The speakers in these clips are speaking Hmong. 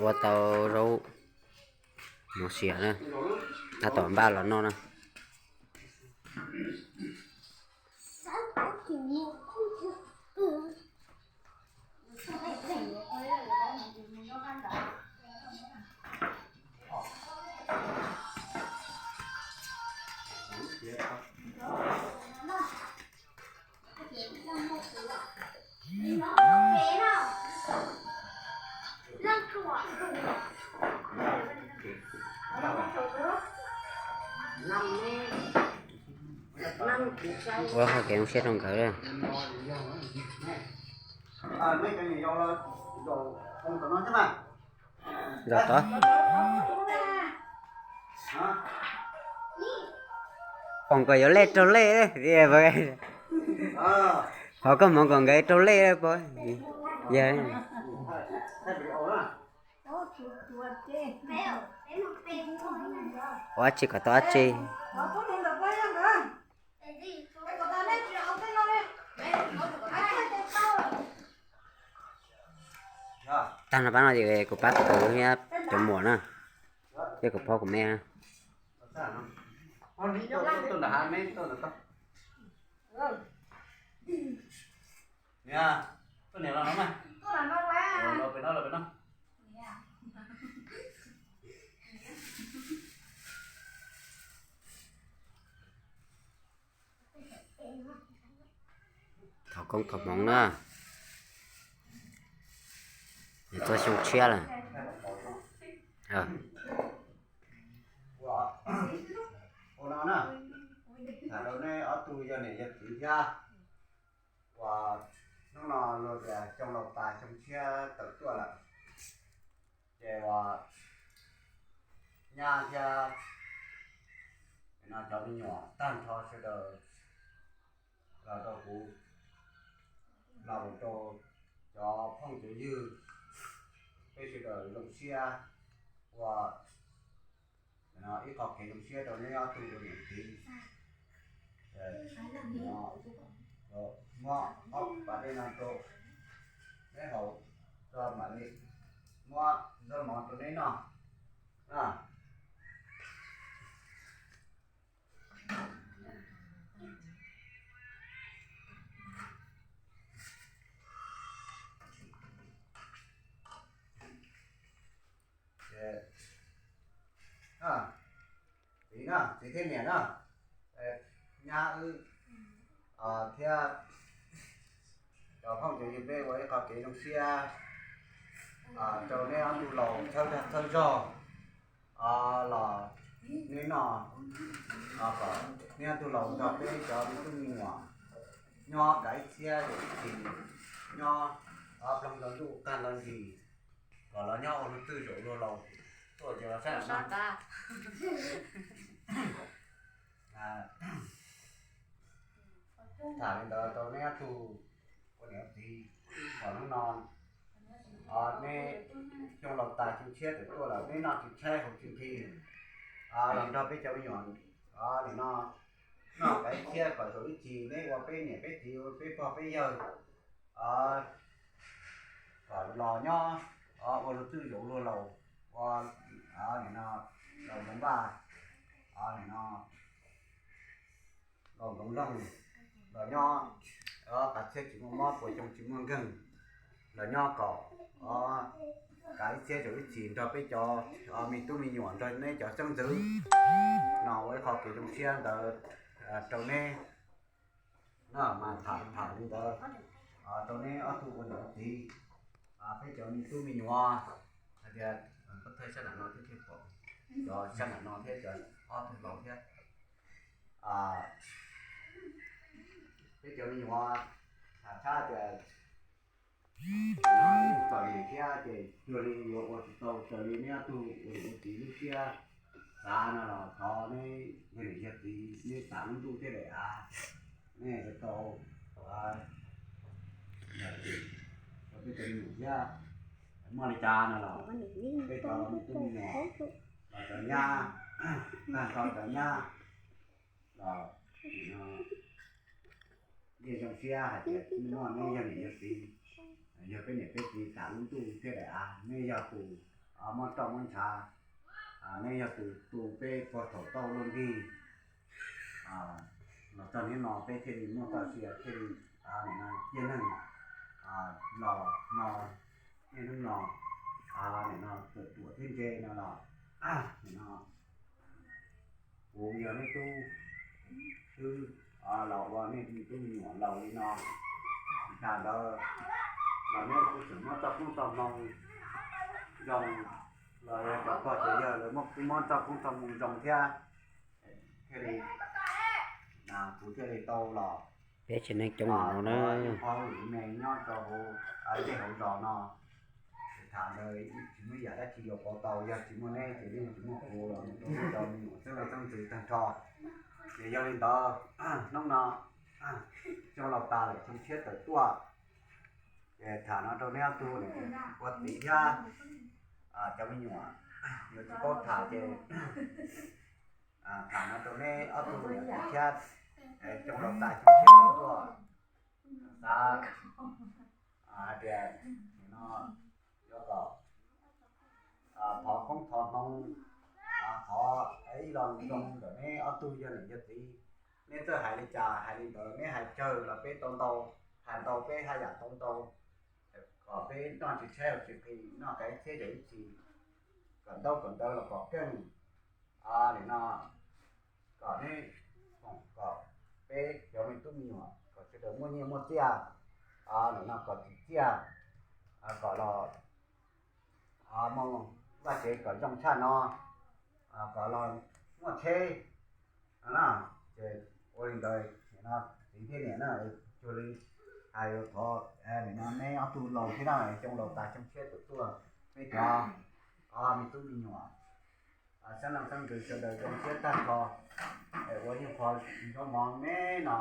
Ua tau zaub mov siav na, tab tom npaj los noj na. Ua qhov kev zoo siab rau nkawd. Zaum tod, foom kom yuav lej raug lej, qhov koj hmoov kom nkawd raug lej, yog ua dab tsi kom tau dab tsi. Tag no pab no ces kuv pab kuv kwv thiab cov muam na, thiab kuv phob kuv me na. Thov koob thov hmoov na, nws txog xyoo tshiab lawm. Ua no na, tham rau nej ob tug yog niam yog txiv thiab, uas hnub no luag tias xyoo laus tas xyoo tshiab tawm tuaj lawm, ces uas nyab thiab no cov me nyuam tag nrho sawv daws los rau kuv, los rau cov phooj cov ywg, peb sawv daws zoo siab ua ib qho kev zoo siab rau neb ob tug ua niam txiv. Muab ob pas dej no rau neb haus, tso mam li muab zaub mov rau neb noj. Txiv, txiv thiab niam na, nyab wb thiab cov phooj cov ywg peb ua ib qho kev zoo siab rau neb ob tug laus thawj dag thawj zog los neb noj, kom neb ob tug laus nrog peb cov me tub me nyuam nyob kav ib txhiab ib txhis, nyob plaub hau ntuj tag nrho ntsis, kom los nyob ua luag txwj zaum luag laus tuaj ces los sab no. Tham li ntawd rau neb ob tug ua niam txiv, kom hnub no neb xyoo laus tas xyoo tshiab tawm tuaj lawm neb noj tsis tshaib haus tsis nqhis, los nrog peb cov me nyuam nim no noj kav ib txhiab kom zaum ib txhis neb ua peb niam peb txiv ua peb pog peb yawg, kom los nyob ua luag txwj zaum luag laus, ua nim no laus npaj, nim no laus nkoos loog, los nyob kav txhiab tsis muaj mob puas xyoo tsis muaj nkeeg, los nyob kom kav ib txhiab zaum ib txhis nrog peb cov me tub me nyuam nrog neb cov xeeb ntxwv no ua ib qho kev zoo siab ntawd rau neb. No mas tham tham li ntawd rau neb ob tug ua niam ua txiv, peb cov me tub me nyuam, hais tias koj thawj sab nram no thiab thiaj pom, cov sab nram no thiab cov ob tug laus thiab, peb cov me nyuam tham tshab tias txom nyem thiab ces cuag li yuav ua tsis tau raws li neb ob tug ua niam ua txiv lub siab xav no los thov neb yog niam yog txiv neb xav lub ntuj thiab daim av, neb yuav tau ua peb cov me nyuam thiab. Muaj li cas no los peb cov me tub me nyuam los cov nyab, tag nrho cov nyab los yeej zoo siab hais tias muaj neb yog niam yog txiv, yog peb niam peb txiv tas lub ntuj thiab daim av, neb yog tus muab roj muab ntshav, neb yog tus tu peb puag thaum tauj luaj ntig los txog hnub no peb thiaj li muaj txoj sia thiaj li ciaj neeg los no, niaj hnub no nim no txawm ruam thiab ntse no los nim no kuv yog neb tub xwb los ua nej tub me nyuam laus li no. Tag ntawd los neb kuj tseem muab txoj koob txoj hmoo zoo, los yog cov pog cov yawg lawv muab kuj muab txoj koob txoj hmoo zoo thiab, thiaj li kuv thiaj li tau los peb tsev neeg coob no na, qhov lus me nyob rau hauv tej hauv zos no. Tham ntawd tsis muaj yam dab tsi yuav pauv tau, yog tsis muaj neb ces yeej tsis muaj kuv los mus rau cov me nyuam xeeb leej xeeb ntxwv tag nrho. Ces yog li ntawd hnub no xyoo laus tas lawm xyoo tshiab tawm tuaj, ces tham no rau neb ob tug ua txiv thiab cov me nyuam yuav tsis paub tham ces tham no rau neb ob tug niam txiv thiab, xyoo laus tas xyoo tshiab tawm tuaj, xav hais tias no yuav kom thov koob thov hmoov, thov ib lo lus zoo ntawm neb ob tug yog niam yog txiv. Neb txawj hais li cas hais li ntawd, neb hais tsawg los peb tau ntau, hais ntau peb haj yam tau ntau, kom peb noj tsis tshaib tsis qis, noj qab txhiab zam ib txhis, kom ntaub kom ntawv los kom keej. Nim no kom neb foom kom peb cov me tub me nyuam kom sawv daws muaj nyiaj muaj txiaj, nim no kom tsim txiaj, kom los mus vaj tsev kom zoo tshaj no, kom los muaj tsheb no na. Ces ua li ntawd no, txiv thiab niam na, cuag li hais thov nim no neb ob tug laus thiab na, xyoo laus tas xyoo tshiab tawm tuaj, peb cov me tub me nyuam xeeb leej xeeb ntxwv sawv daws zoo siab tag nrho, es ua yeej qho zaub mov me no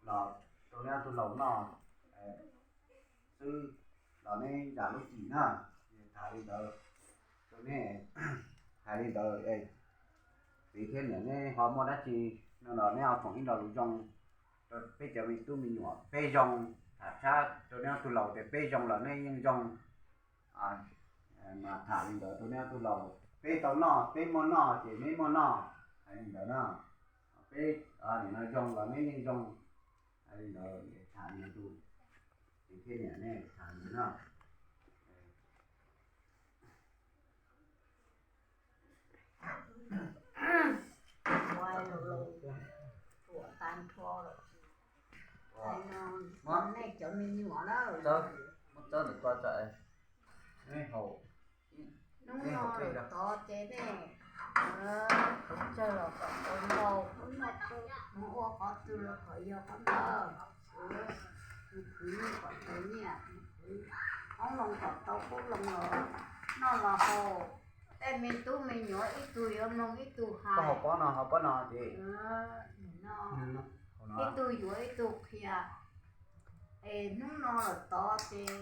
los rau neb ob tug laus noj xwb, los neb zam lub txim na. Tham li ntawd rau neb, hais li ntawd, txiv thiab niam neb ho muaj dab tsi no los neb ho foom ib lo lus zoo rau peb cov me tub me nyuam, peb zoo, tham tshab rau neb ob tug laus tias peb zoo los neb yeej zoo. Mas tham li ntawd rau neb ob tug laus, peb tau noj, peb muaj noj ces neb muaj noj, hais li ntawd na. Peb nim no zoo los neb yeej zoo, hais li ntawd tham li ntawd, txiv thiab niam neb tham li ntawd na. Ua lus lus ruam tag nrho lawm. Hais no nej cov me nyuam na, muab txawb ntawm ko tsam nej haus, hnub no tod ces nej tsawg los kom tau ntau, hnub no mus ua qhov twg los kom yog qhov ntawd, mus khwv nyiaj kom tau nyiaj, mus khwv qoob loo kom tau qoob loo los noj los haus. Tej me tub me nyuam ib tug yuav mloog ib tug hais, pob no, pob no ces ib tug yuav ib tug qhia. Es hnub no lawm tod ces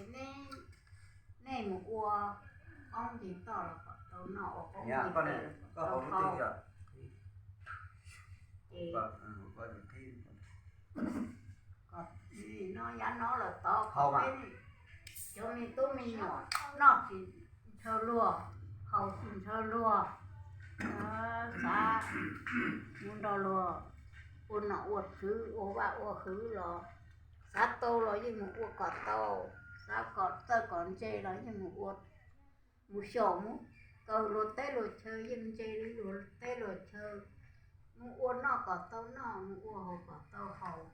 nej mus ua qoob nce toj los kom tau noj, ua qoob nce toj los kom tau haus. Ces no yav no lawm tod kom peb cov me tub me nyuam noj tsis ntshaw luag, haus tsis ntshaw luag, xav mus nrog luag ua nom ua tswv, ua vaj ua hwv los xav tau los yeej mus ua kom tau, xav kom txawj kom ntse los yeej mus ua, mus xyaum mus kawg luag teb luag chaw, yeej ntse li luag teb luag chaw, mus ua noj kom tau noj, mus ua haus kom tau haus.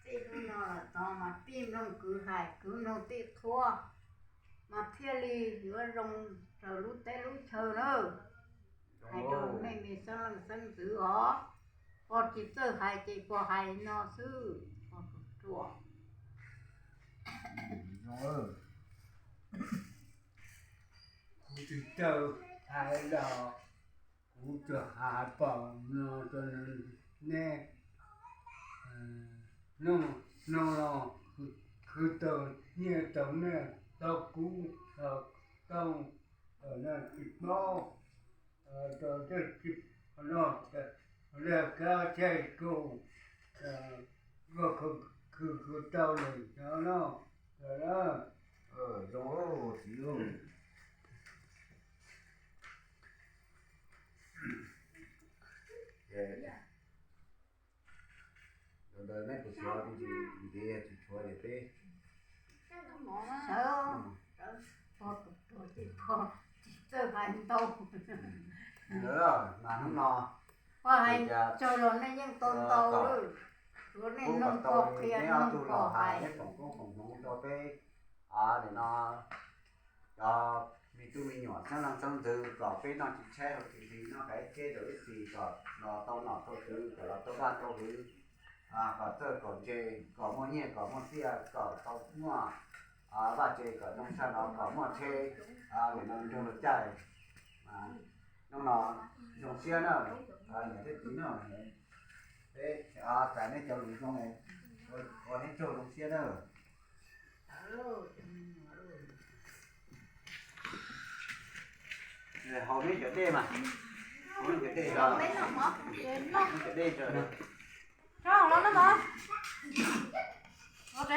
Txij hnub no los tod mas tij mloog kwv hais, kwv mloog tij qhuab, mas thiaj li yuav zoo raws lub teb lub chaw na. Hais rau nej me xeeb leej xeeb ntxwv os, pog tsis txawj hais ces pog hais no xwb, pog ruam. Kuv tsis txawj hais los kuv tsuas hais pom no rau neb, no los khwv tau nyiaj tau nyiaj tau kub tau tau, tsis paub. Tau tej no, liaj kab thiaj tsuj, koj khwv khwv tau lawm no. Zoo txiv. Ntawd neb puas tshuav, tsis tshuav ces peb sawv, pog tus tuag ces pog tsis txawj hais ntau. Mas hnub no pog hais txog los nej yeej tau ntau lawm, tsuav nej noog pog qhia, neb ob tug los hais neb foom koob foom hmoov rau peb nim no cov me tub me nyuam xeeb leej xeeb ntxwv kom peb noj tsis tshaib hauv tsis hli, noj qab tsheb rau ib txhis kom los tau nom tau tswv, kom los tau vaj tau hwv, kom txawj kom ntse, kom muaj nyiaj kom muaj txiaj, kom tau muaj vaj tse, kom zoo tshaj no, kom muaj tsheb, nim no nrog luag caij. Hnub no zoo siab na, niam thiab txiv na, peb txais neb cov lus zoo, ua neb tsaug zoo siab na. Haus neb cov dej mas, haus neb cov dej, haus neb cov dej.